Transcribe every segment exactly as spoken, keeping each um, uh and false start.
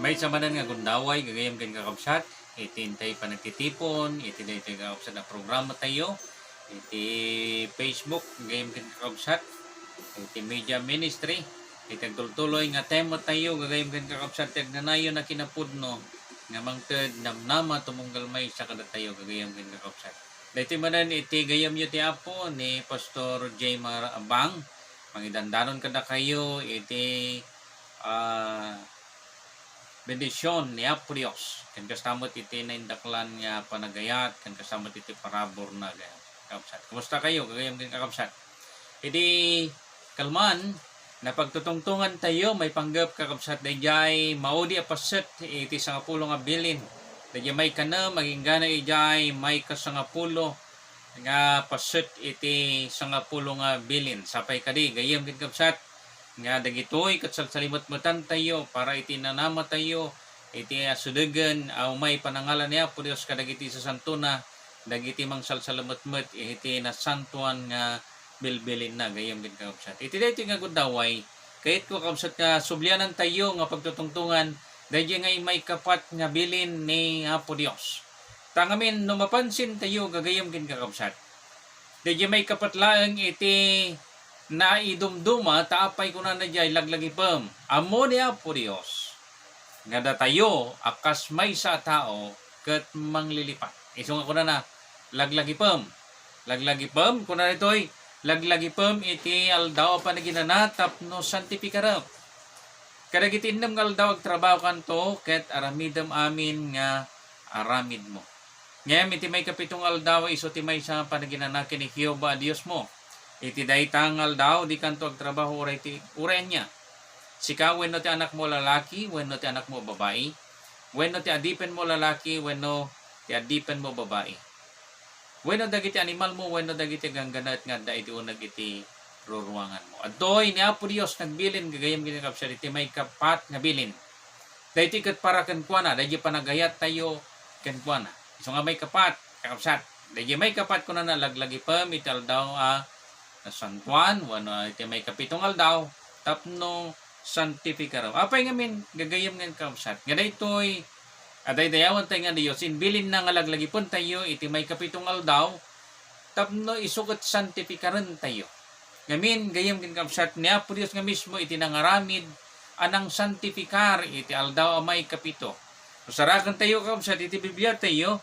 Maysa manen nga gundaway, gagayem ken kakabsat, iti intay panagtitipon iti daytoy kakabsat a programa tayo iti Facebook, gagayem ken kakabsat, iti media ministry, iti agtultuloy nga tema tayo, gagayem ken kakabsat, ti agnanayon a kinapudno nga mangted namnama tumunggal maysa kadatayo, gagayem ken kakabsat. Daytoy manen iti gayamyo ti Apo ni Pastor Jmar Abang, mangidandanon kadakayo iti, ah, bendision ni Apo Dios. Ken kasta met iti naindaklan nga panagayat, ken kasta met iti paraburna, gayam, kakabsat. Kumusta kayo, gagayam ken kakabsat? Idi kalman, napagtutungtungan tayo, maipanggep, kakabsat, dayjay maudi a paset iti sangapulo nga bilin. Dayjay maikanem, agingga idiay maikasangapulo nga paset iti sangapulo nga bilin. Sapay kadi, gayam ken kabsat, nga dagitoy ket salsalimetmetantayo para iti nanamatayo iti asidegen a umay panangalan ni Apo Dios kadagiti sasantona, dagiti mangsalsalimetmet iti nasantoan nga bilbilinna, gayam ken kakabsat. Iti daytoy nga gundaway, kayatko, kakabsat, nga sublianantayo nga pagtutungtongan dayjay nga maikapat nga bilin ni Apo Dios. Ta ngamin, no mapansintayo, gagayam ken kakabsat, dayjay maikapat laeng iti naidumduma, ta apay kunana diay, laglagipem. Ammo ni Apo Dios nga datayo a kas maysa a tao ket manglilipat. Isu nga kunana, laglagipem. Laglagipem, kuna ditoy, laglagipem iti aldaw a panaginana tapno santipikarem. Kadagiti innem nga aldaw agtrabahokanto ket aramidem amin nga aramidmo. Ngem iti maikapito nga aldaw, isu ti maysa a panaginana ken ni Jehovah a Diosmo. Iti dayta nga aldaw, dikanto agtrabaho uray ti, uray ania. Sika wenno ti anakmo a lalaki, wenno ti anakmo a babai, wenno ti adipenmo a lalaki, wenno ti adipenmo a babai, wenno dagiti animalmo, wenno dagiti ganggannaet nga adda iti uneg iti ruruanganmo. Adtoy ni Apo Dios nagbilin, gagayam ken kakabsat, iti maikapat nga bilin. Daytoy ket para kenkuana, daydi panagayattayo kenkuana. Isu nga maikapat, kakabsat. Daydi maikapat, kunana, laglagipem iti aldaw a nasantoan, wenno iti maikapito nga aldaw, tapno santipikarem. Apay ngamin, gagayam ken kakabsat, nga daytoy a daydayawentayo nga Dios, imbilinna nga laglagipentayo iti maikapito nga aldaw, tapno isu ket santipikarentayo. Ngamin, gayam ken kabsat, ni Apo Dios nga mismo iti nangaramid a nangsantifikar iti aldaw a maikapito. Usarakentayo, kabsat, iti Bibliatayo,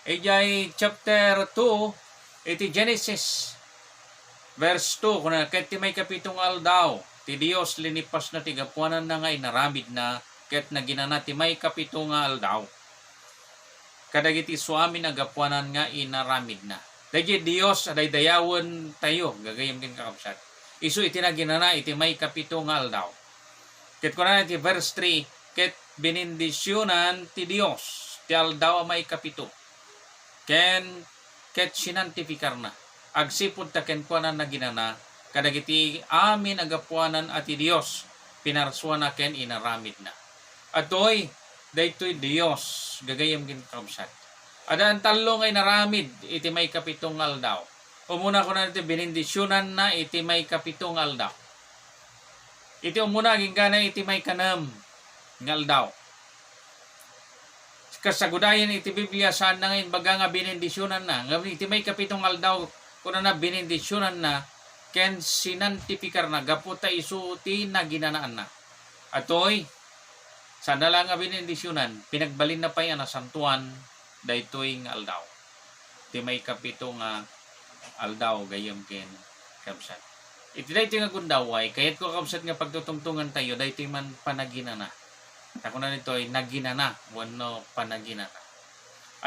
idiay chapter two iti Genesis, verse two, kuna, ket ti maikapito nga aldaw, ti Dios linipasna ti gapuananna nga inaramidna, ket naginana ti maikapito nga aldaw kadagiti isuamin a gapuanan nga inaramidna. Daydi Dios a daydayawentayo, gagayam ken kakabsat. Isu iti naginana iti maikapito nga aldaw. Ket kunana iti verse three, ket binindisionan ti Dios ti aldaw a maikapito, ken, ket sinantifikarna, agsipud ta kenkuana naginana kadagiti amin a gapuanan a ti Dios pinarsuana ken inaramidna. Adtoy, daytoy Dios, gagayam ken kakabsat. Addan tallo nga inaramid iti maikapito nga aldaw. Umuna, kuna ditoy, binindisionanna iti maikapito nga aldaw. Iti umuna, agingga iti maikanem nga aldaw. Kasagudayan iti Biblia, saanna nga imbaga nga binindisionanna. Ngem iti maikapito nga aldaw, kunana, binindisionanna ken sinantifikarna gapu ta isu ti naginanaanna. Adtoy, saanna la nga binindisionan, pinagbalinna pay a nasantoan daytoy nga aldaw. Ti maikapito nga aldaw, gayam ken kabsat. Iti daytoy nga gundaway, kayatko, kabsat, nga pagtutungtongantayo daytoy man panaginana. Ta kuna ditoy, naginana wenno panaginana.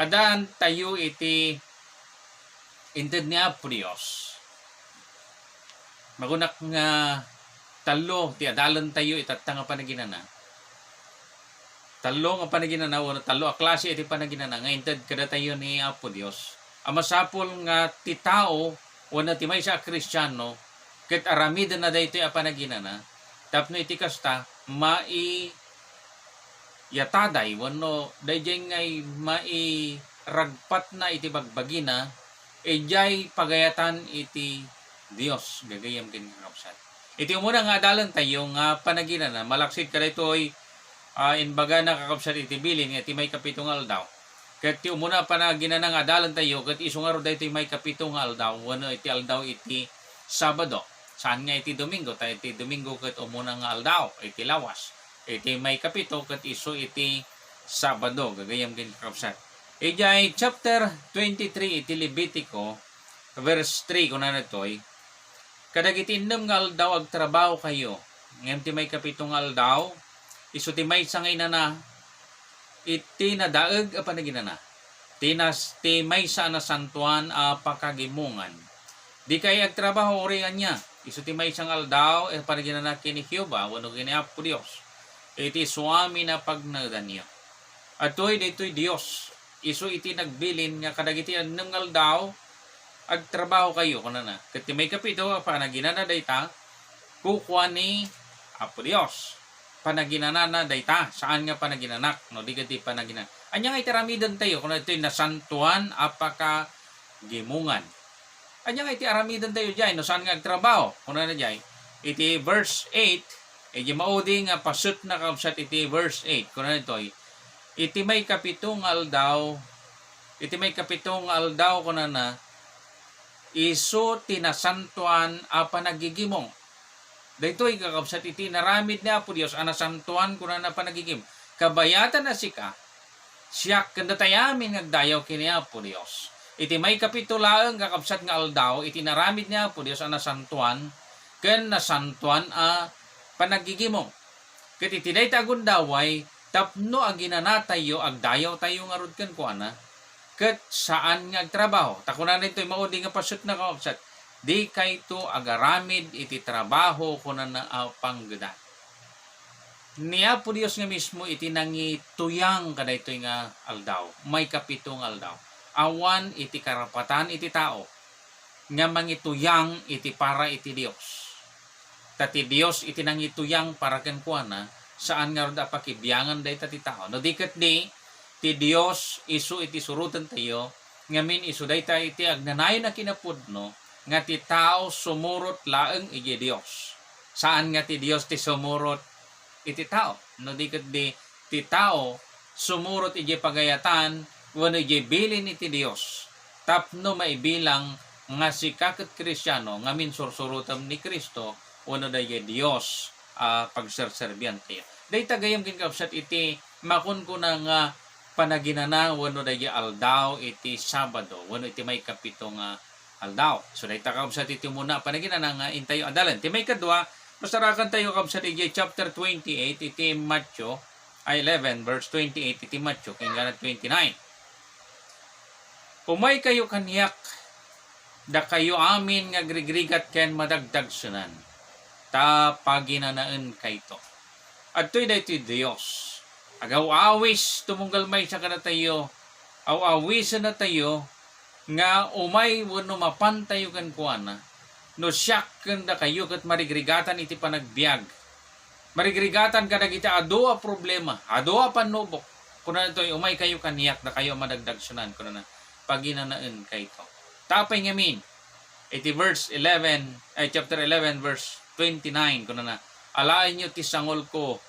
Addaantayo iti inted ni Apo Dios. Magunak nga tallo ti adalentayo itatta nga panaginana. Tallo nga panaginana, wenno tallo a klase iti panaginana nga inted kadatayo ni Apo Dios a masapul nga ti tao wenno ti maysa a Kristiano ket aramidenna daytoy a panaginana tapno iti kasta, maiyataday wenno daydiay ngay mairagpatna iti bagbagina, idiay pagayatan iti Dios, gagayam ken kakabsat. Iti umuna nga adalentayo nga panaginana, malaksid kadaytoy, ah, imbagana, kakabsat, iti bilin nga iti maikapito nga aldaw. Ket ti umuna a panaginana nga adalentayo, ket isu ngarud daytoy maikapito nga aldaw, wenno iti aldaw iti Sabado. Saan nga iti Domingo, ta iti Domingo ket umuna nga aldaw iti lawas. Iti maikapito ket isu iti Sabado, gagayyem ken kakabsat. Idiay chapter twenty-three iti Levitico, verse three, kunana ditoy, "Kadagiti innem nga aldaw agtrabahokayo, ngem ti maikapito nga aldaw, isu ti maysa nga inana iti nadaeg a panaginana, ti nas-, ti maysa a nasantoan a pakagimongan. Dikay agtrabaho uray ania, isu ti maysa nga aldaw a panaginana ken ni Jehovah wenno ken ni Apo Dios, iti isuamin a pagnaedanyo." Adtoy daytoy Dios, isu iti nagbilin nga kadagiti annem nga aldaw, "Agtrabahokayo," kunana. Ket ti maikapito a panaginana dayta, kukua ni Apo Dios. Panaginanana dayta, saan nga panaginanak, no di ket ti panagina-, ania nga iti aramidentayo, kunana, ditoy nasantoan a pakagimongan. Ania nga iti aramidentayo diay, no saan nga agtrabaho, kunana diay. Iti verse eight, iti maudi nga pasetna, kakabsat, iti verse eight, kunana ditoy, iti maikapito nga aldaw, iti maikapito nga aldaw, kunana, isu ti nasantoan a panagigimong. Daytoy, kakabsat, iti inaramid ni Apo Dios a nasantoan, kunana, a panagigimong. Kabayatan a sika, siak, ken datay amin nga agdayaw ken ni Apo Dios. Iti maikapito laeng, kakabsat, nga aldaw, iti inaramid ni Apo Dios a nasantoan, ken nasantoan a panagigimong. Ket iti dayta a gundaway, tapno aginanatayo, agdayawtayo ngarud kenkuana, ket saan nga agtrabaho. Ta kunana ditoy maudi nga pasetna, kakabsat, "Dikayto agaramid iti trabaho," kunana, "a panggedan." Ni Apo Dios nga mismo iti nangituyang kadaytoy nga aldaw, maikapito nga aldaw. Awan iti karapatan iti tao nga mangituyang iti para iti Dios. Ta ti Dios iti nangituyang para kenkuana, saan ngarud a pakibiangan dayta ti tao. No di ketdi, ti Dios isu iti surotentayo, ngamin isu dayta iti agnanayon a kinapudno nga ti tao sumurot laeng iti Dios. Saan nga ti Dios ti sumurot iti tao. No di ketdi, ti tao sumurot idiay pagayatan wenno idiay bilin iti Dios tapno maibilang nga sika ket Kristiano ngamin sursurotem ni Cristo wenno daydiay Dios a pagserserbiantayo. Dayta gayyem ken kakabsat iti makunkuna nga panaginana wenno daydiay aldaw iti Sabado wenno iti maikapito nga aldaw. So, dayta kakabsat iti umuna a panaginana nga intayo adalen. Ti maikadua, masarakantayo, kakabsat, idiay chapter twenty-eight iti Mateo, ay, eleven, verse twenty-eight iti Mateo, ken gana twenty-nine. "Umaykayo kaniak, dakayo amin nga agrigrigat ken madagdagsenan, ta paginanaenkayto." Adtoy daytoy Dios. Agaw-awis tumunggal maysa kadatayo, aw-awisennatayo nga umay wenno mapantayo kenkuana, no siak ken dakayo ket marigrigatan iti panagbiag. Marigrigatan kadagiti adu a problema, adu a pannubok. Kunana ditoy, "Umaykayo kaniak, dakayo a madagdagsenan," kunana, "paginanaenkayto." Ta apay ngamin, iti verse eleven, ay, chapter eleven, verse twenty-nine, kunana, "Alaenyo ti sangolko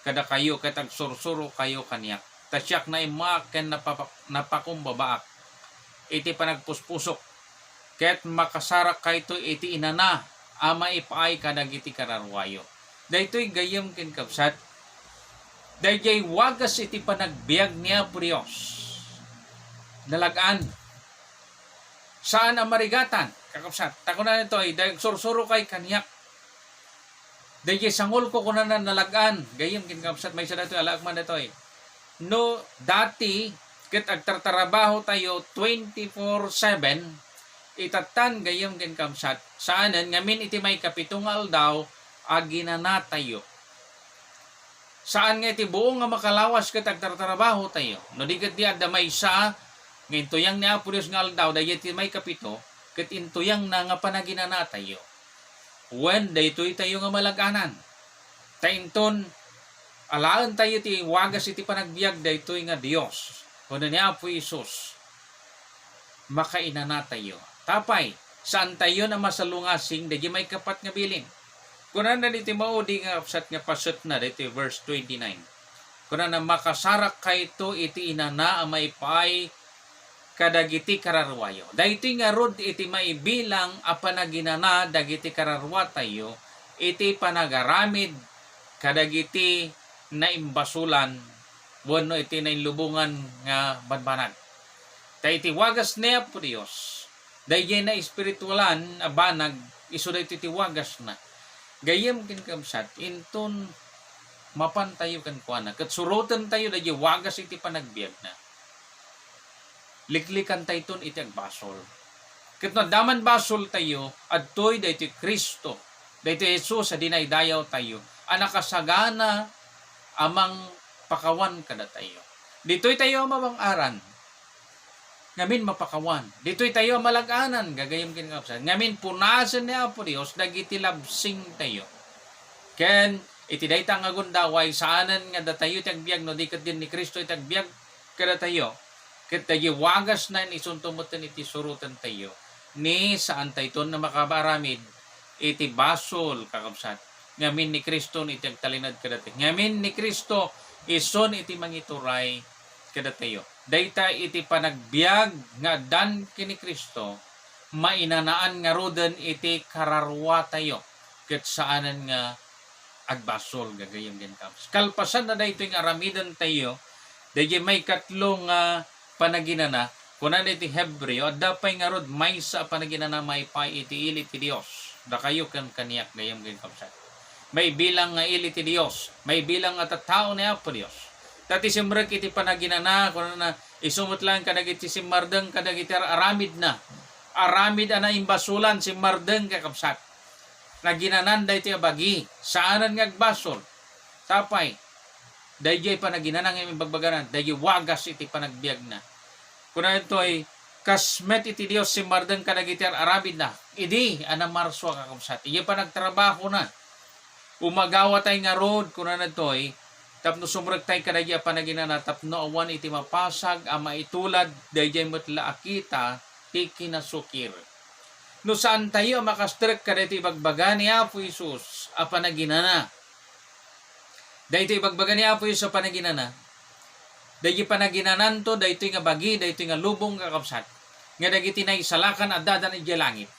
kadakayo ket agsursurokayo kaniak. Ta siak naimmaak ken napapa-, napakumbabaak iti panagpuspusok, ket makasarakkayto iti inana a maipaay kadagiti kararuayo." Daytoy gayyem ken kabsat, daydiay wagas iti panagbiag ni Apo Dios. Nalag-an. Saan a marigatan, kakabsat. Ta kunana ditoy, "Daydiay agsursurokay kaniak." Daydiay sangolko, kunana, nalag-an. Gayyem ken kakabsat, maysa daytoy, alaek man daytoy. No dati, ket agtartarabahotayo twenty-four seven, itatan gayyem ken kakabsat, saanen, ngamin iti maikapito nga aldaw, aginanatayo. Saan nga iti buong nga makalawas ket agtartarabahotayo. No di ket di adda maysa nga intuyang ni Apo Dios nga aldaw, daydiay ti maikapito, ket intuyangna nga panaginanatayo. Wen, daytoy tayo nga malag-anan. Ta inton alaentayo ti wagas iti panagbiag daytoy nga Dios, wenno ni Apo Jesus, makainanatayo. Ta apay, saantayon a masalungasing daydiay maikapat nga bilin. Kunana ditoy maudi nga kabsat nga pasetna ditoy verse twenty-nine, Kunana, "Makasarakkayto iti inana a maipaay kadagiti kararuayo." Daytoy ngarud iti maibilang a panaginana dagiti kararuatayo iti panagaramid kadagiti naimbasolan wenno iti nainlubongan nga banbanag. Ta iti wagas ni Apo Dios, daydiay naespiritualan a banag, isu daytoy ti wagasna. Gayyem ken kabsat, inton mapantayo kenkuana, ket surotentayo daydiay wagas iti panagbiagna. Liklikantayton iti agbasol. Ket no adda man basoltayo, adtoy daytoy Cristo, daytoy Jesus a dinaydayawtayo, a nakasagana a mangpakawan kadatayo. Ditoy tayo a mabang-aran, ngamin mapakawan. Ditoy tayo a malag-anan, gagayyem ken kabsat. Ngamin punasen ni Apo Dios dagiti labsingtayo. Ken iti dayta nga gundaway, saanen nga datayo ti agbiag no di ket din ni Cristo iti agbiag kadatayo. Ket dagiti wagasna, isunto metten iti surotentayo. Ni saantayton a makaaramid iti basol, kakabsat. Ngamin ni Cristo iti agtalinaed kadatayo. Ngamin ni Cristo isun iti mangituray kadatayo. Dayta iti panagbiag nga addan ken ni Cristo, mainanaan ngaruden iti kararuatayo, ket saanen nga agbasol, gagayyem ken kabsat. Kalpasanna daytoy nga aramidentayo, daydiay maikatlo nga panaginana, kunana iti Hebreo, adda pay ngarud maysa a panaginana maipaay iti ili ti Dios, dakayo ken kaniak, gayyem ken kabsat. Maibilang nga ili ti Dios, maibilang nga tattao ni Apo Dios. Ta ti simrek iti panaginana, kunana, isu met laeng kadagiti simmardeng kadagiti ar-aramidna. Aramid a naimbasolan, simmardeng, kakabsat. Naginanan daytoy a bagi, saanen nga agbasol. Tapay, daydiay panaginana nga imbagbaga, daydiay wagas iti panagbiagna. Kuna ditoy, kas met iti Dios simmardeng kadagiti ar-aramidna, idi a namarsua, kakabsat. Idiay panagtrabahona. Umagawatay ngarud, kuna ditoy, tapno sumrektay kadaydiay a panaginana, tapno awan iti mapasag a maitulad, daydiay met la a kita ti kinasukir. No saantayo a makastrek kadaytoy ibagbaga ni Apo Jesus a panaginana, daytoy ibagbaga ni Apo Jesus a panaginana, daytoy panaginananto, daytoy nga bagi, daytoy nga lubong, kakabsat, nga dagiti naisalakan addadan idiay langit.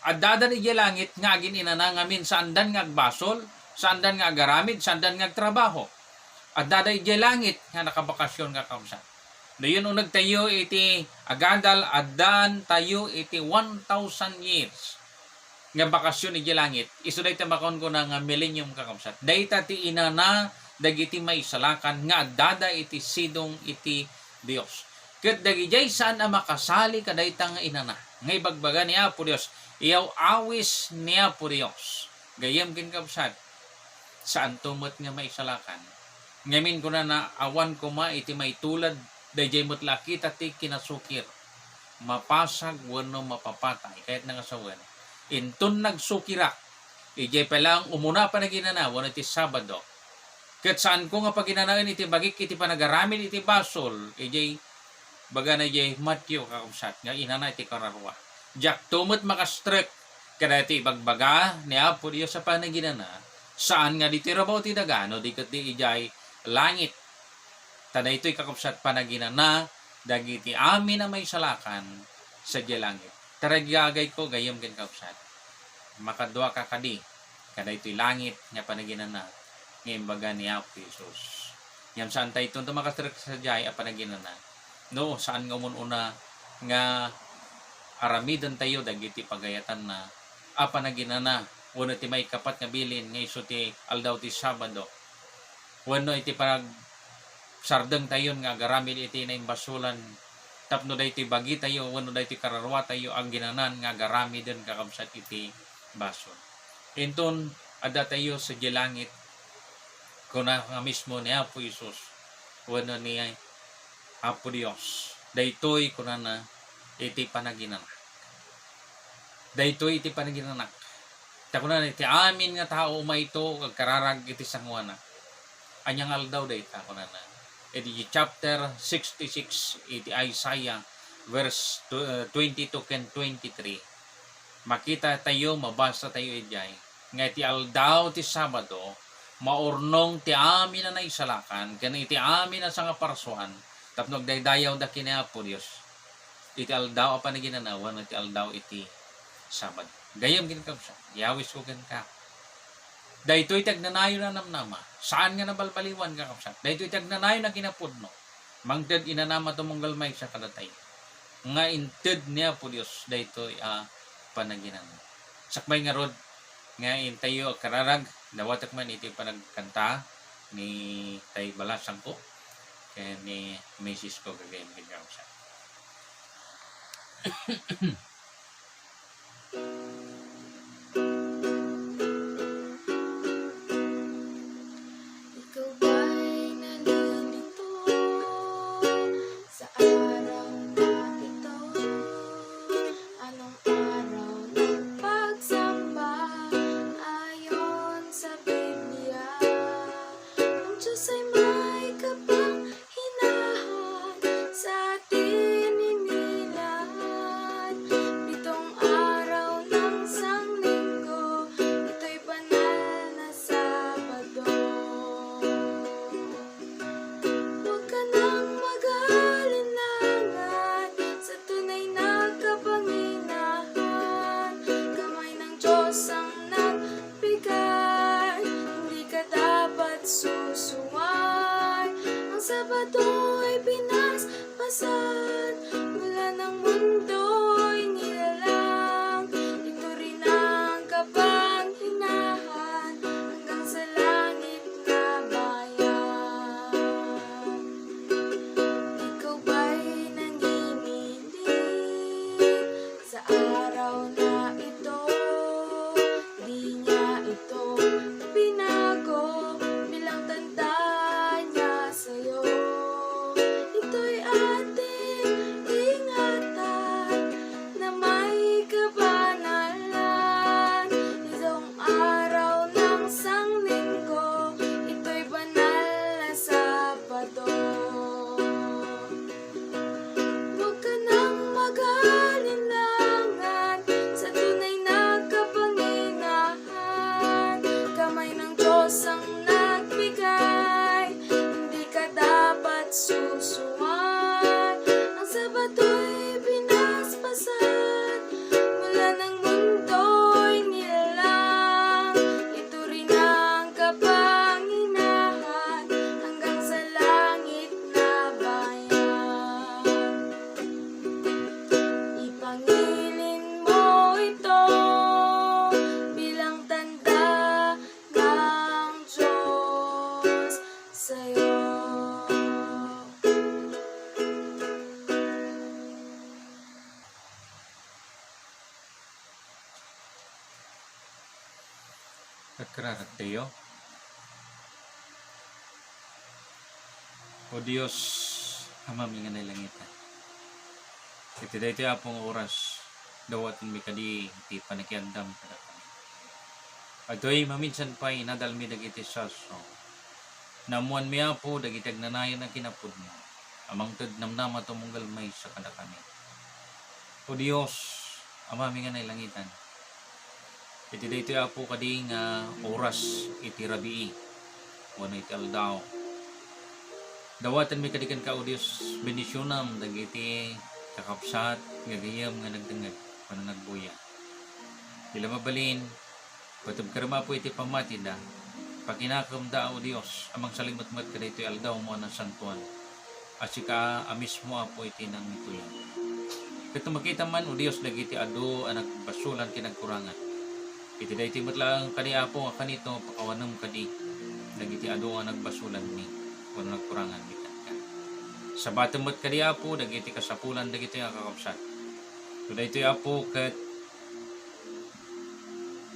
Addadan idiay langit nga agin-inana ngamin, saandan nga agbasol, saandan nga agaramid, saandan nga agtrabaho. Addada idiay langit nga nakabakasyon, kakabsat. Dayon, unegtayo iti agadal, addantayo iti one thousand years nga bakasyon idiay langit. Isu dayta makunkuna nga millennium, kakabsat. Dayta ti inana dagiti maisalakan nga addada iti sidong iti Dios. Ket dagidiay saan a makasali kadayta nga inana, nga ibagbaga ni Apo Dios, iyaw-awis ni Apo Dios. Gayyem ken kabsat, saanto met nga maisalakan. Ngamin, kunana, awan koma iti maitulad, daydiay met la a kita ti kinasukir, mapasag wenno mapapatay. Kayatna nga sawen, inton nagsukirak, idiay pay laeng umuna a panaginana wenno iti Sabado, ket saanko nga paginanaen iti bagik iti panagaramid iti basol, idiay bagana idiay Mateo, kakabsat, nga inana iti kararua. Diakto met makastrek kadaytoy ibagbaga ni Apo Dios a panaginana, saan nga ditoy rabaw ti daga, no di ket di idiay langit. Ta daytoy, kakabsat, panaginana dagiti amin a maisalakan sadiay langit. Tarigagayko, gayyem ken kabsat, makaduaka kadi kadaytoy langit nga panaginana nga imbaga ni Apo Jesus. Ngem saantayto ti makastrek sadiay a panaginana no saan nga umun-una nga aramidentayo dagiti pagayatanna a panaginana wenno ti maikapat nga bilin nga isu ti aldaw ti Sabado wenno iti pagsardengtayon nga agaramid iti naimbasolan tapno daytoy bagitayo wenno daytoy kararuatayo a ginanan nga agaramiden, kakabsat, iti basol. Inton addatayo sadiay langit, kuna nga mismo ni Apo Jesus wenno ni Apo Dios, daytoy kunana iti panaginanak. Daytoy iti panaginanak. Ta kunana, iti amin nga tao umayto agkararag iti sangoanak. Ania nga aldaw dayta, kunana. Iti chapter sixty-six iti Isaiah, verse tw-, uh, twenty-two ken twenty-three, makitatayo, mabasatayo idiay, nga iti aldaw ti Sabado, maurnong ti amin a naisalakan ken iti amin a sangaparsuan tapno agdaydayawda ken ni Apo Dios iti aldaw a panaginana wenno iti aldaw iti Sabado. Gayyem ken kakabsat, iyawisko kenka. Daytoy ti agnanayon a namnama. Saan nga nabalbaliwan, kakabsat. Daytoy ti agnanayon a kinapudno. Mangted inanama tumunggal maysa kadatayo nga inted ni Apo Dios daytoy a panaginana. Sakbay ngarud nga intayo agkararag, dawatek man iti panagkanta ni Tay Balasangko ken ni misis ko gagayyem ken kakabsat. Ikaw ba'y nalilito sa araw na ito? Anong araw ng pagsamba ayon sa Biblia? Ang Diyos ay may kapang hinahan sa atin inilat. Pitong araw ng sanglinggo, ito'y banal na Sabado. Huwag ka nang mag-alinlangan sa tunay na kapangyarihan. Kamay ng Diyos ang nag- bigay, hindi ka dapat susuway. Ang Sabado ay pinaspasan mula nang mundo ay nilalang. Ito rin ang kapanghinahan hanggang sa langit na bayan. Ikaw ba'y nanginginig sa araw na ito? Di niya ito binago bilang tanda niya sa'yo. Ito'y ating ingatan na may kabanalan. Itong araw ng sanglinggo, ito'y banal na Sabado. Huwag ka nang mag-alinlangan sa tunay na kapangyarihan. Kamay ng Diyos ang nagbigay, hindi ka dapat susuway. Ang Sabato'y pinaspasan mula nang mundo'y nilalang. Ito rin ang kapanghinahan hanggang sa langit na bayan. Ipangilin mo ito bilang tanda ng Diyos sa'yo. Agkararagtayo. O Dios, Amami nga nailangitan, iti daytoy, Apo, nga oras, dawatenmi kadi ti pannakiagdam kadakami. Adtoy maminsan pay, inadalmi dagiti sasso. Naammoanmi, Apo, dagiti agnanayon a kinapudno a mangted namnama tumunggal maysa kadakami. O Dios, Amami nga nailangitan, iti daytoy, Apo, kadi nga oras iti rabii wenno iti aldaw, dawatenmi kadi kenka, O Dios, bendisionam dagiti kakabsat nga gayyem nga nagdengngeg wenno nagbuya. Di la mabalin, patebkerem, Apo, iti pammatida. Pakinakemda, O Dios, a mangsalimetmet kadaytoy aldawmo a nasantoan, a sika a mismo, Apo, iti nangituyang. Ket no makitam man, O Dios, dagiti adu a nagbasolan ken nagkurangan, iti daytoy met laeng kadi, Apo, nga kanito, pakawanem kadi dagiti adu a nagbasolanmi wenno nagkuranganmi kenka. Sabatem met kadi, Apo, dagiti kasapulan dagitoy a kakabsat. No daytoy, Apo, ket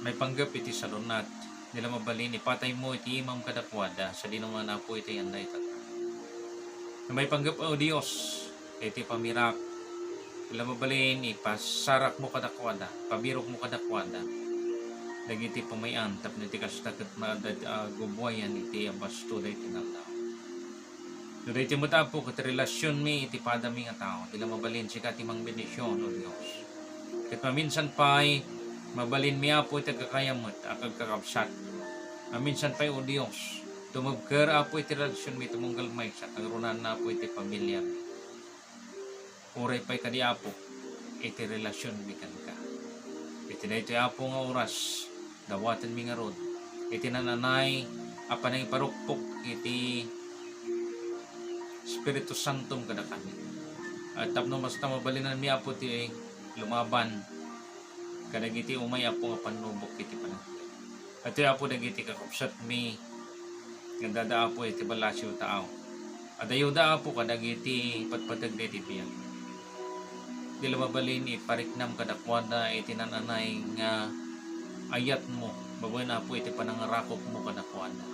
maipanggep iti salunat, di la mabalin, ipataymo iti imam kadakuada sadino man, Apo, iti anda itata. No maipanggep, O Dios, iti pamirak, di la mabalin, ipasarakmo kadakuada, pabirokmo kadakuada dagiti pamay-an tapno iti kasta ket maadda a gubuayan iti abasto daytoy nga aldaw. No daytoy met, Apo, ket relasionmi iti padami nga tao, di la mabalin, sika ti mangbendision, O Dios. Ket maminsan pay, mabalinmi, Apo, iti agkakayamet a kagkakabsat. Amin san pay, O Dios, tumubker, Apo, iti relasionmi tumunggal maysa, kangrunaan, Apo, iti pamiliami. Uray pay kadi, Apo, iti relasionmi kenka. Iti daytoy, Apo, nga oras, dawatenmi ngarud iti nananay a panangiparukpok iti Espiritu Santom kadakami. At tapno basta mabalinanmi, Apo, ti lumaban kadagiti umay, Apo, nga pannubok iti panagbiag. Atoy, Apo, dagiti kakabsatmi nga addada, Apo, iti ballasiw a tao. Adayoda, Apo, kadagiti patpateg daydi biag. Di la mabalin, ipariknam kadakuada iti nananay nga ayatmo, babaen, Apo, iti panangarakopmo kadakuada.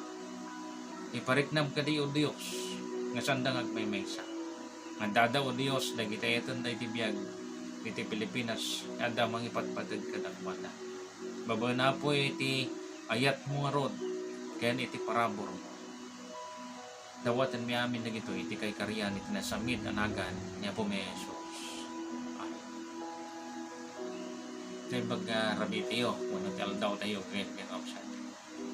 Ipariknam kadi, O Dios, nga sanda nga agmaymaysa. Nga addada, O Dios, dagiti ayaten daydi biag iti Pilipinas nga adda mangipatpateg kadakuada. Babaen, Apo, iti ayatmo ngarud ken iti paraburmo. Dawatenmi amin dagitoy iti kaikarian iti nasamin a nagan ni Apomi a Jesus. Amen. Iti imbag nga rabii tayo, wenno ti aldaw tayo, ken ken upside.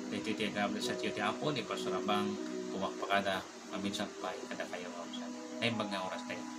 Daytoy ti agablasatyo ti Apo, ni Pastor Abang, pumakpakada, maminsan pay, kadakayo nga upside. Naimbag nga oras tayo.